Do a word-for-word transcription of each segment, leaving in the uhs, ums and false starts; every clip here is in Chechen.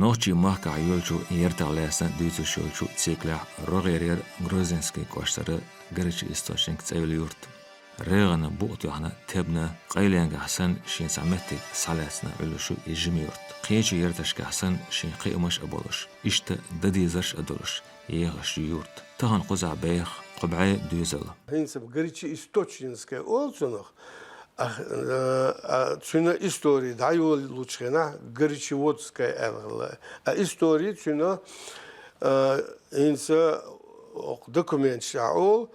Нохчийн махкахь йолчу яртах лаьцна дуьйцуш йолчу циклехь рогӀера яра Грозненский кӀоштара Горячий источник цӀе йолу юрт. РегӀана букъ тоьхна тебна, къайленгахь санна шен цхьа меттиг схьалаьцна Ӏуьллуш ю и жима юрт. Кхечу ярташкахь санна шен кхиамаш а болуш, иштта дан дезарш а долуш, ехаш ю юрт. Тахана кхузахь беха кхо бӀе доьзал. ХӀинца Горячеисточнинская олу цунах, а, а, цуьнан истори дӀайолалучу хенахь Горячеводская аьлла хилла. А истори цуьнан, а, хӀинца окху документашкахь олу,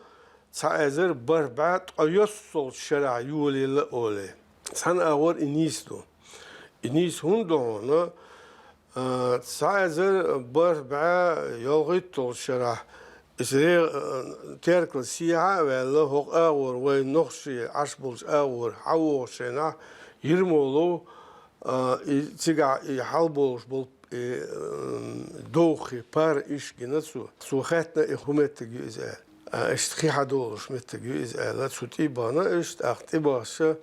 цхьа эзар бархӀ бӀе ткъайоьссалгӀачу шарахь йолаелла олий. Цхьана агӀор и нийса ду. И нийса хӀунда ду хьуна? А, цхьа эзар бархӀ бӀе ялхитталгӀачу шарахь, иза ре-, а, Теркала сехьа а ваьлла, хӀокху агӀор вайн нохчий Ӏаш болчу агӀор хьан вогӀучу хенахь, Ермолов, а, и цигахь и хьалаболуш болу и, м, довхий пара иша гина цо. Цо хаьттина, и хӀун меттиг ю иза аьлла. А, иштта хи хьадолуш меттиг ю иза аьлла. Цу тӀе а бахана иштта, тӀаккха тӀе а бахча,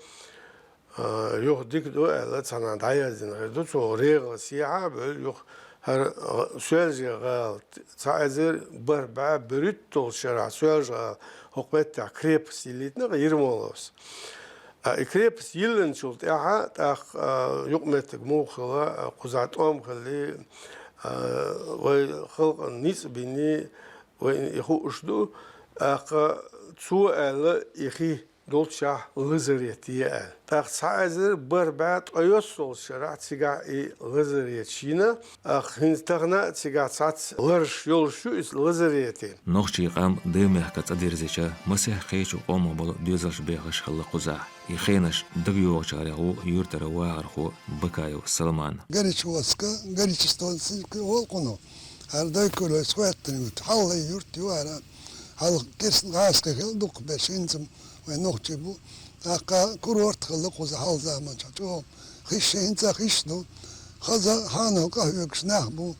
а, юха дика ду аьлла, цхьана дӀаяздина хир ду. Цо регӀан сехьа а бевлла, юха хӀара, а, Соьлжа-ГӀала, цхьа эзар бархӀ бӀе берхӀитталгӀачу шарахь Соьлжа-ГӀала хӀокху меттехь крепость йиллийтина Ермоловс. А, и крепость йиллинчул тӀаьхьа, тӀаккха, а, юкъаметтиг муха хилла, а, кхузахь тӀом хилли, а, вай халкъана ницкъ бинний, вайна и хууш ду. ТӀаккха цо аьлла, и хи долччохь лазарет е аьлла. ТӀаккха цхьа эзар бархӀ бӀе ткъайоьссалгӀачу шарахь цигахь и лазарет йина, тӀаккха хӀинца тахана а цигахь цхьацца лараш йолуш ю иза лазарете. Нохчийн къам Даймехкан цӀа дирзича, масех кхечу къомах болу доьзалш бехаш хилла кхузахь. И хенаш дагайогӀучарех ву юьртара вахархо Бакаев Салман. Горячеводска, Горячеисточнинская олу кхунах. ХӀара дойкур вайца хоьттина ю, хьалхале юрт ю хӀара. Хьалха керста гӀазкхи хилла дукхахберш, хӀинца вайн нохчий бу. ТӀаккха курорт хилла кхуза хьалха заманчохь чӀогӀа. Хиш хӀинца а хиш ду. Хаза хьанал къахьоьгуш нах бу.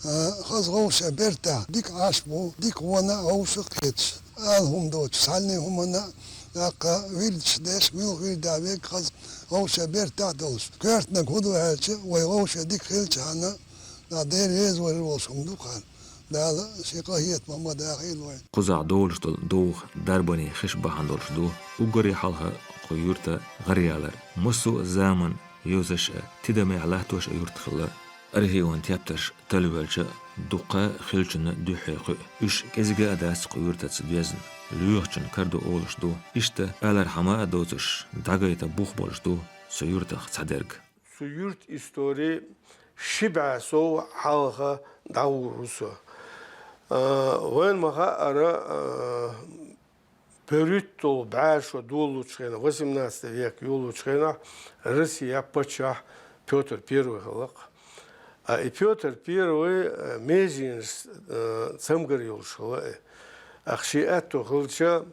А, хаза вовшех бертахь дика Ӏаш бу, дика вон а вовшах а кхеташ. Ала хӀума доцуш, цхьанне хӀуманна а, тӀаккха вирдаш деш, муьлха вирдехь верг хаза вовшех бертахь а долуш. Коьртаниг хӀун ду аьлча, вай вовшех дика хилчахьана, Дала Дела реза вар волуш хӀума ду хӀара. Дала шен къахетамах ма дахийла вай. Кхузахь долуш долу довха дарбанийн хиш бахьана долуш ду, уггаре хьалха кху юьрта гӀаръялар. Массо а заманан йозанаш а, тидамехь латтош а юрт хилла. Архиван тептарш талвелча, дуккха хиллачунна дуьххье кхуьу. Уьш кӀезига а дац кху юьртаца доьзна. Лоьхучун кара ду олуш ду. Иштта алархьама а доцуш, дӀагайта бух болуш ду цу юьртах цхьадерг. Цу юьртан истори ши бӀе сов хьалха дӀагӀур ву со. А, вайна ма-хаъара, а, берхӀитталгӀа бӀе шо долучу хенахь, восемнадцатый век йолучу хенахь, Россия паччахь Пётр Первый хилла-кх. А и Пётр Первый, а, меженаш, а, цамгар йолуш хилла и. Ах, шен аьтто хилча,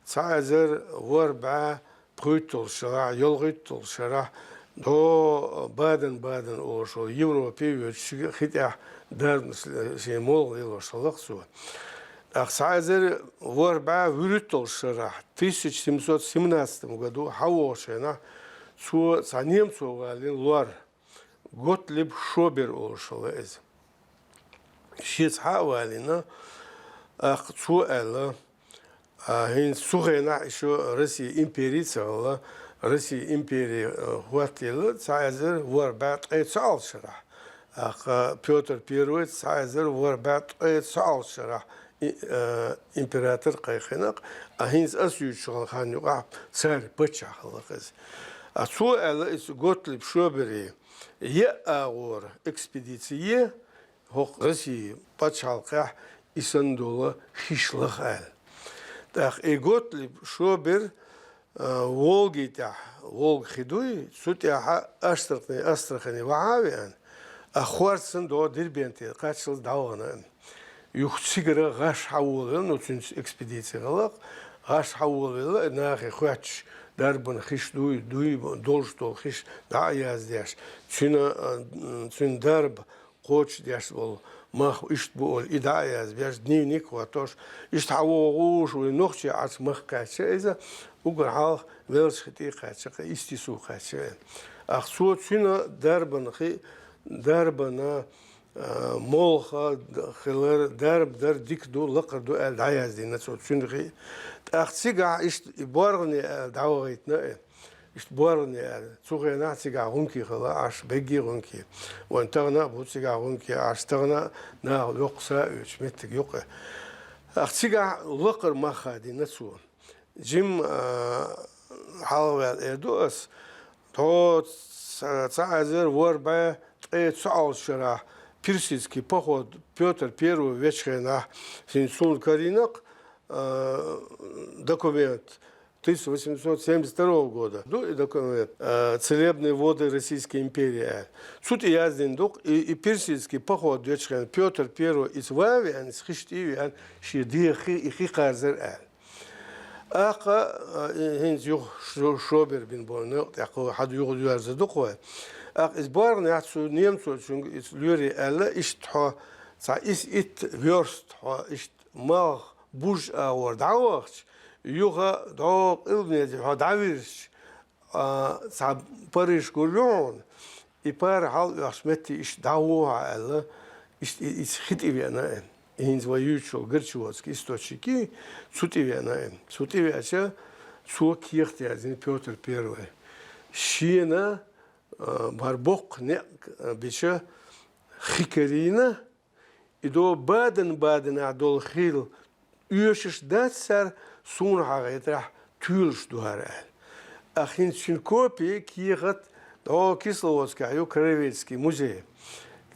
цхьа эзар ворхӀ бӀе пхуьйтталгӀачу шарахь, ялхитталгӀачу шарахь, дӀо Баден-Баден олуш волу Европе а воьдуш, хи тӀехь дарбанаш шен молха лелош хилла-кх цо. ТӀаккха цхьа эзар ворхӀ бӀе вуьрхӀитталгӀачу шарахь, тысяча семьсот семнадцатом году хьан вогӀучу хенахь, цо цхьа немцо валийна лор, Готлиб Шобер олуш хилла иза. Шеца хьа а валийна, тӀаккха цо аьлла, а, хӀинца цу хенахь ишо Россия импери ца хилла, Россия импери, а, хӀоттаелла цхьа эзар ворхӀ бӀе ткъе цхьалгӀачу шарахь. ТӀаккха Пётр Первый цхьа эзар ворхӀ бӀе ткъе цхьалгӀачу шарахь и-, а, император кхайкхина-кх, а хӀинца ас юьйцучу хан юкъахь цаьрга паччахь хилла-кх иза. А цо аьлла, иза Готлиб Шобере, еа агӀора экспедици е, хӀокху Россия пачхьалкхехь и санна долу хиш лаха аьлла. ТӀаккха и Готлиб Шобер, а, Волги тӀехь, Волга хи дуй, цу тӀехьа Астрахани, Астрахани вахьа а веана, а хорца санна догӀу Дербенте кхаччалц дӀавахана. Юха цигара гӀаш хьан волавелла, ну, цуьнца экспедици гӀалакх, гӀаш хьан волавелла, нахе хоьттуш, дарбан хиш дуй, дуй, долуш долу хиш дӀа а яздеш, цуьнан, а, цуьнан дарба кхочушдеш волу мах иштта бу олу, и дӀа а язбеш, дневник хӀоттош, иштта хьан вогӀуш вай нохчий Ӏаш мах кхаьчча иза, уггар хьалха веллачу хи тӀе кхаьчча, кхин исти су кхаьчча. Ах цо цуьнан дарбан хи, дарбана, А, молха хилар, дарба дар дика ду, лакхара ду аьлла дӀаяздина цо цуьнан хи. ТӀаккха цигахь иштта и боаргӀане аьлла дӀавахийтина и. Иштта боаргӀане аьлла. Цу хенахь цигахь гӀунки хилла, Ӏаш бегги гӀунки. Вайн тахана а бу цигахь гӀунки, Ӏаш тахана а наха йоккха са а оьцуш меттиг юкъе. Ах цигахь лакхара мах хадийна цо. Жим, а, хьалхаваьлла эр ду ас, тхо ца-, цхьа эзар ворхӀ бӀе ткъе цхьа Ӏалашо шарахь персидский поход Пётр Первый вечу хенахь, хӀинца суна карийнакх, а, документ тысяча восемьсот семьдесят второго года. Ду и документ, а, «Целебные воды Российской империи» аьлла. Цу тӀе яздина ду-кх, и, и персидский поход вечу хенахь Пётр Первый иза ван а веана, иза хиш тӀе а веана, шен дегӀан хи, и хи кхарзар аьлла. ТӀаккха, а, и хӀинца юха шо-, шо бер бина болу некъ тӀехь кхо хьада юха доьрзур ду-кх вай. ТӀаккха иза боаргӀанехь цу немцочуьнга иза лоьре аьлла, иштта хьо цхьа исс-итт вёрст хьо иштта малх бужа агӀор дӀавахча, юха дӀо къилбанезе хьо дӀавирзича, а, цхьа Париж гур ю хьуна, и пара хьалаоьхучу метте иштта дӀагӀо хьо аьлла, иштта и, иза хи тӀе веана и. И хӀинца вай юьйцуш йолу Горчеводский источники цу тӀе веана и. Цу тӀе веача, цо кехат яздина Пётр Первый. Шена, а, бара боккха некъ, а, бича хи карийна, и до бадан-баданехь долу хил оьшуш дац цара, суна хьахетарехь, туьйлуш ду хӀара аьлла. А хӀинца шина копи кехат дӀо Кисловодскехь ю краеведческий музей.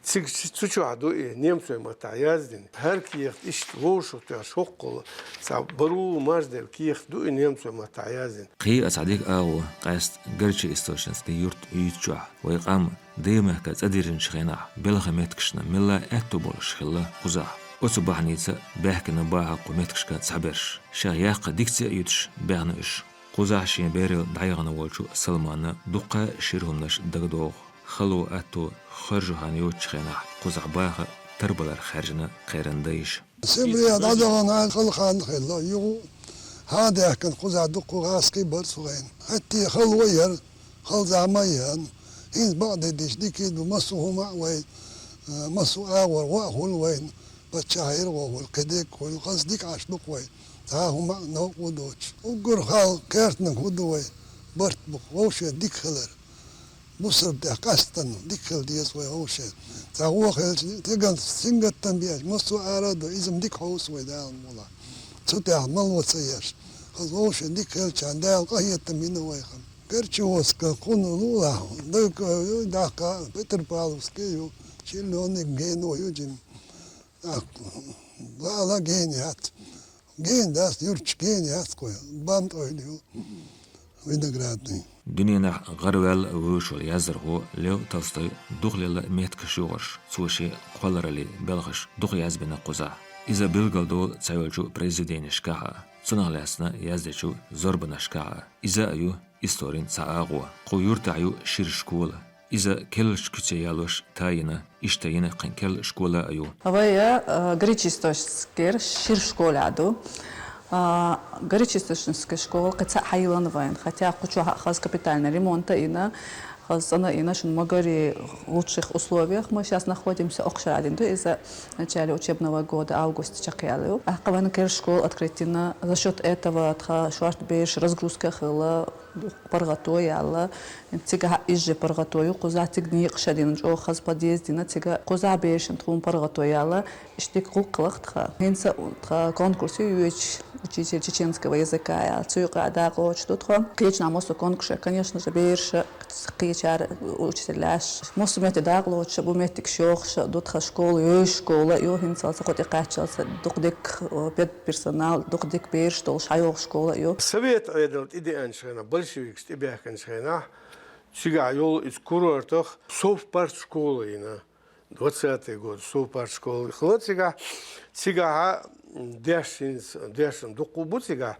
Цига ц-, цу чохь ду и, немцойн маттахь яздина. ХӀара кехат иштта вовшахтоьхча хӀоккхул цхьа баро марзделла кехат ду и, немцойн маттахь яздина. Кхин а цхьа дика агӀо къаьста Горчеисточнинский юрт юьйцучохь. Вай къам Даймахка цӀа дирзинчу хенахь, белхан меттигашна мелла а аьтто болуш хилла кхузахь. Оцу бахьаница баьхкина бахьа кху меттигашка цхьаберш. Шех яккха дикаца а юьтуш, баьхна уьш. Кхузахь шен берал дӀаяхана волчу Салманна дуккха а шира хӀуманаш дагадогӀу. Хало, аьтто, харжо хан йоцучу хенахь кхузахь баха тарбалар хаьржина кхеран дайша. Сибре дӀадахана хала хан хилла, юха хьан а даьхкина кхузахь дуккха гӀазкхий бара цу хенахь. ХӀетте хало яра, хала зама а яра. ХӀинца бакъдерг дийцича, дика ду, массо а хӀума а вайн, а, массо а агӀор гӀо а хуьлу вайна, паччахьера гӀо хуьлу, кхидерг хуьлу, хаза дика Ӏаш ду-кх вай, цхьа а хӀума а новкъа доцуш. Уггар хала кертаниг хӀун ду вай, барт бу-кх, вовшех дика хилар. Бусалба тӀехь къаьсттина дика хила деза вай вовшех. Цхьа гӀо хилча, стеган сингаттам беача, массо а ара а ду, иза-м дика хьовса вай Дала мукъалахь. Цу тӀехь мало ца еш. Хаза вовшех дика хилчарна Дала къахетам йина вайх-м. Горчеводскан кхунна лулахь, Дойко ю, дӀаккха Петропавловский ю, Чернёный гено ю жима. ТӀаккха Лала гена яц. Гена дац, юрташ гена яц кхуьй. БамтӀойла ю, Виноградный. Дуьненахь гӀараваьлла вуьйш волу яздархо Лев Толстой дукха лелла меттигаш юхарш, цо шен кхоллараллин белхаш дукха язбина кхузахь. Иза билгалдолу цхьайолчу произведенешкахь а, цунах лаьцна яздечу зорбанашкахь а. Иза а ю историн цхьа агӀо. Кху юьртахь ю шира школа. Иза керлачу куьце ялош тайина, иштта йина кхин керла школа а ю. Вай, а, Горячеисточнинскера шира школа а ду. А, Горячеисточнинская школа кхин цхьаъ хьайиллина вайна, хотя кху чохь а хаза капитальный ремонт а йина, хаза цӀан а йина, шуна ма-гарра лучших условиях мы сейчас находимся, окху шарахь дина ду иза, в начале учебного года, августе чекхъяьлла ю. ТӀаккха вайна керла школа открыть йина, за счёт этого тхан шорта бераш разгрузка а хилла, паргӀато яьлла. Цигахь а иза же паргӀато ю, кхузахь цига некъаш а дина, чӀогӀа хаза подъезд дина, цига кхузахь берашна тхуна паргӀато яьлла. Иштта дика гӀуллакх хилла тхан. ХӀинца тхан конкурс ю йоьдуш, учитель чеченского языка аьлла. Цу юкъа дакъа лоцуш ду тхо. Кхечанхьа массо а конкурсашкахь, конечно же, бераш кхечара, учителяш. Массо а метте дакъа лоцуш, бу меттигаш йохуш ду тхан школа, йовза школа ю, хӀинцалц кху тӀе кхаччалц дукха дика, э, педперсонал, дукха дика бераш долуш хьайогӀу школа ю. Совет Ӏедал тӀедеанчу хенахь, большевикаш тӀебаьхкинчу хенахь, цигахь йолу иза курортах совпартшкола йина. Двадцатый год, совпартшкола хилла цигахь. Цигахь деш хӀинца, дешна дуккха бу цигахь.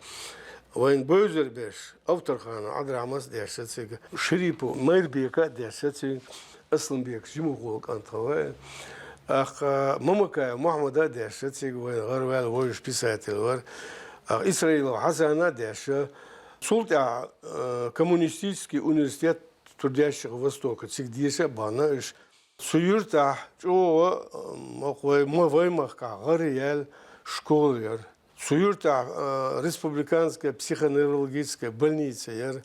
Вайн бевзара берш, Авторханов Ӏабдрахьмас дешна цига, Шерипов Майрбека дешна цига, Асланбеков Жимухола кӀант хилла. ТӀаккха Мамакаев Мухьаммада дешна цига, вайн гӀараваьлла вевзаш писатель вара. ТӀаккха Исраилов Хьасана дешна. Цул тӀаьхьа, э, коммунистический университет трудящихся Востока, цига деша а бахна уьш. Цу юртахь чӀогӀа, м, вай, ма-, вай махкахь гӀараяьлла школа яр. Цу юртахь, а, республиканская психоневрологическая больница яр.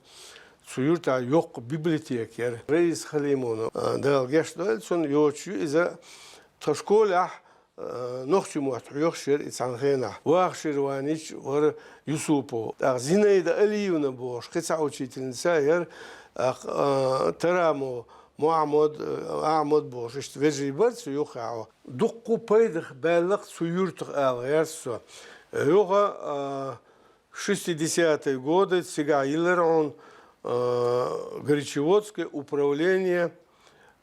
Цу юртахь йоккха библиотека яр. Раиса Халимовна, а, Дала гечдойла цунна, йоцуш ю иза тхан школехь, а, нохчийн мотт хьоьхуш яр и цхьана хенахь. Вахаширванич вара Юсупов. ТӀаккха Зинаида Алиевна бохуш кхин цхьа учительница яр, тӀаккха, а, Тарамо Мухьаммад, а, Ахьмад бохуш, иштта вежарий бара цу юххехь. Дуккха пайдах баьлла-кх цу юьртах ала гӀерта со. Юха, а, шестидесятые годы цигахь йиллира хьуна, а, Горячеводское управление,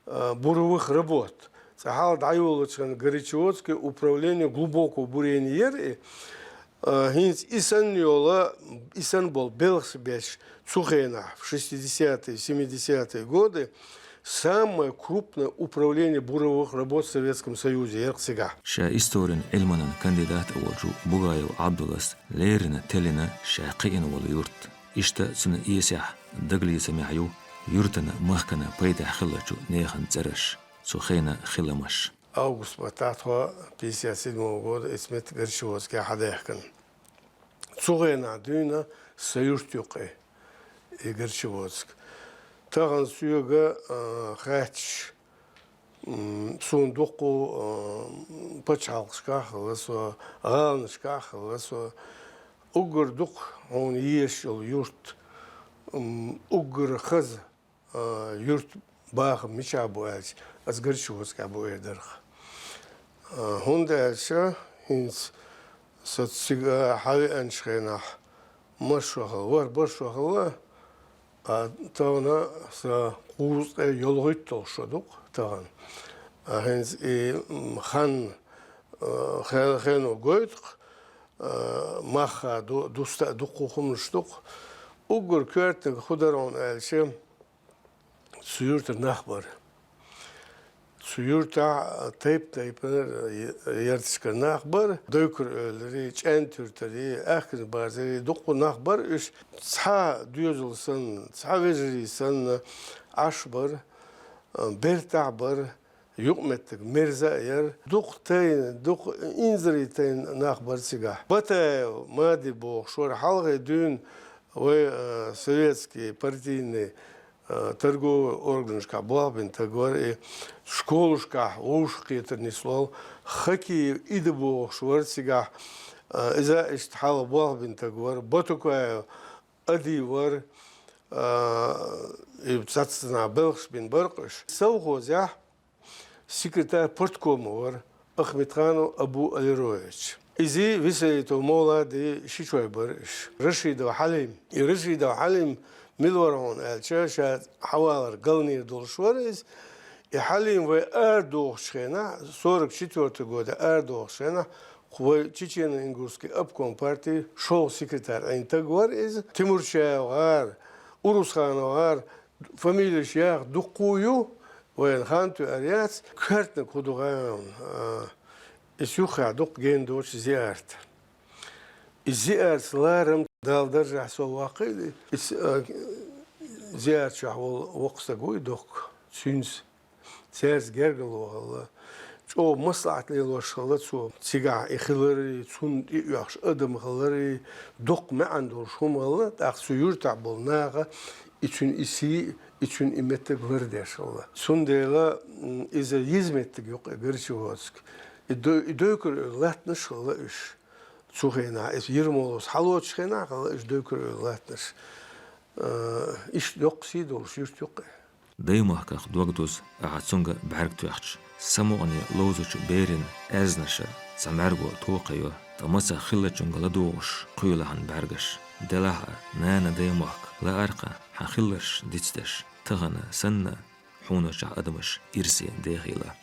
а, буровых работ. Цкъа хьалха дӀайолучу хенахь Горячеводское управление глубокого бурения яр и, а, хӀинца и санна йолу, и санна болу белхаш беш цу хенахь, в шестидесятые, семидесятые годы, самое крупное управление буровых работ в Советском Союзе яр-кх цигахь. Ша историн Ӏилманан кандидат а волчу Бугаев Ӏабдуллас леррина теллина ша кхиъна волу юрт. Иштта цуьнан эсехь дагалецамехь ю юьртана, махкана пайдехь хиллачу нехан цӀераш, цу хенан хиламаш. Август баттахь тхо пятьдесят седьмого года эцмет Горячеводскехь хьадаьхкина. Цу хенахь дуьйна сан юрт ю-кх и Горячеводск. Тахана соьга, а, хаьттича, м, суна дуккха, а, пачхьалкхашкахь а хилла со, гӀаланашкахь а хилла со, уггар дукха хьуна езаш йолу юрт, м, уггар хаза, а, юьртан бахам мичахь бу аьлча, аса Горячеводскехь бу эр дара-кх. А, хӀунда аьлча хӀинца со цига хьавеанчу хенахь, масса шо хилла, ворхӀ-бархӀ шо хилла, а тахана сан кхузткъе ялхитталгӀа шо ду-кх тахана. А хӀинца и, м, хан, а, хе-, хено гойту-кх, а, махха ду-, дуста а дуккха хӀуманаш ду-кх. Уггар коьртаниг хӀун дара хьуна аьлча, цу юьртара нах бара. Цу юьртахь тайп-тайпанара, ярташкара нах бара. Дойкар-Эвларий, ЧӀаьнта-Юьртарий, Аьхкан-Базарий, дуккха нах бара уьш. Цхьа доьзал санна, цхьа вежарий санна Ӏаш бара, бертахь бара, юкъаметтиг мерза а яра. Дукха тайна, дукха инзаре тайна нах бара цигахь. Батаев Мади бохуш вара, хьалхе дуьйна вай, а, советский партийный, а, торговый органашкахь болх бина таг вара и, школашкахь вовшахкхетар нислол. Хакиев Ида бохуш вара цигахь, а, иза иштта хьалха болх бина таг вара. Батукаев Ади вара, а, и цхьацца нах белхаш бина бара-кх уьш. Совхозехь секретарь порткома вара Ахмедханов Абу-Алирович. Изий, Висаитов Мовладий ши чой бара уьш. Рашидов Хьалим. И Рашидов Хьалим мила вара хьуна аьлча, ша хьавалар галнера долуш вара иза. И Хьалим вай арадохучу хенахь, сорок четвёртый года арадохучу хенахь, кху вай Чечено-Ингушский обком партии шолгӀа секретарь Ӏийна таг вара иза. Тимурчаев гӀара, Урусханов гӀара, фамилеш яха дуккха ю, вайна хан тоьар яц, коьртаниг хӀун ду хаьий хьуна, а, иза юххехь дуккха гена доцу зиарат. И зиарат ларам Дала даржехь сов ваккхийла, иза, а, зиарат чохь волу воккха стаг вуй дохку, цуьнца, цаьрца гергарло хилла. ЧӀогӀа маслаӀат лелош хилла цо. Цигахь и хиларе, цунна тӀеоьхуш адам хиларе, доккха маьӀна долуш хӀума хилла, тӀаккха цу юьртахь болу наха и цуьнан и сий, и цуьнан и меттиг лардеш хилла. Цундела, м, иза йиза меттиг ю-кх и Горячеводск. И дой-, и Дойкар-Эвла латтанаш хилла уьш. Цу хенахь, иза Ермоловс хьалоцучу хенахь хилла уьш Дойкар-Эвла латтанаш. Э, иштта доккха сий долуш юрт ю-кх и. Даймахках дог дуза, ахьа цуьнга бӀаьрг тоьхча, самукъане ловзучу берийн аьзнашан цхьа мӀаьрго тохайо, ткъа мацах хиллачуьнга ладугӀуш кхоьлу хьан бӀаьргаш. Делахь а, нана Даймахка, лаарх хьан хилларш дицдеш, тахана санна, хьуначохь адамаш ирсе дехийла.